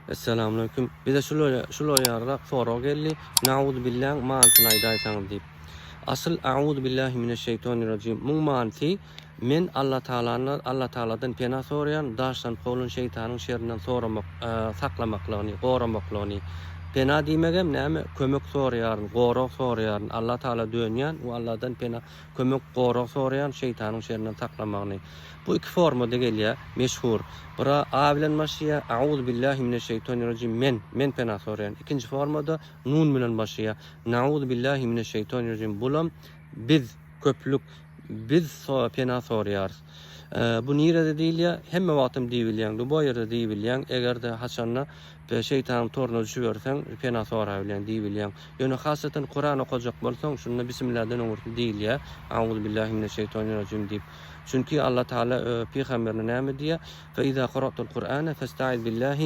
Essalamualeýkum. Bize şular ýalyrak sorag geldi. Nauzu billaň manysyny aýdaýsaňyz diýip. Asyl Auzu billahi mineşşeýtanirrajim. Muň manysy men Alla Tagalany Alla Tagaladan pena soraýan, daşlanyp kowlan şeýtanyň şerinden soramak saklamaklygyny, goramaklygyny. Pena diýmegem näme? Kömek soraýaryn, gorag soraýaryn. Alla Tagala dönýän we Alladan pena, kömek, gorag soraýan, şeýtanyň şerinden saklamagyny. Bu iki formada gelýär, meşhur. Bira A bilen başlaýar, Auzu billahi mineşşeýtanirrajim, men, men pena soraýan. Ikinji formada nun bilen başlaýar, Nauzu billahi mineşşeýtanirrajim, bulam biz, köplük, biz pena soraýarys. Bu nirede diýilýär? Hemme wagtam diýibilýäň, lýuboý ýerde diýibilýäň, eger-de haçanda şeýtanyň toruna düşüberseň, pena sorabilýäň, diýibilýäň. Ýöne hasatan Kuran okajak bolsaň, şunda Bismilladan öňürti diýilýär, Auzu billahi mineşşeýtanirrajim diýip. Çünki Allah Taala pygamberine näme diýýär? Fe iza qara'tul Kur'ane festaiz billahi.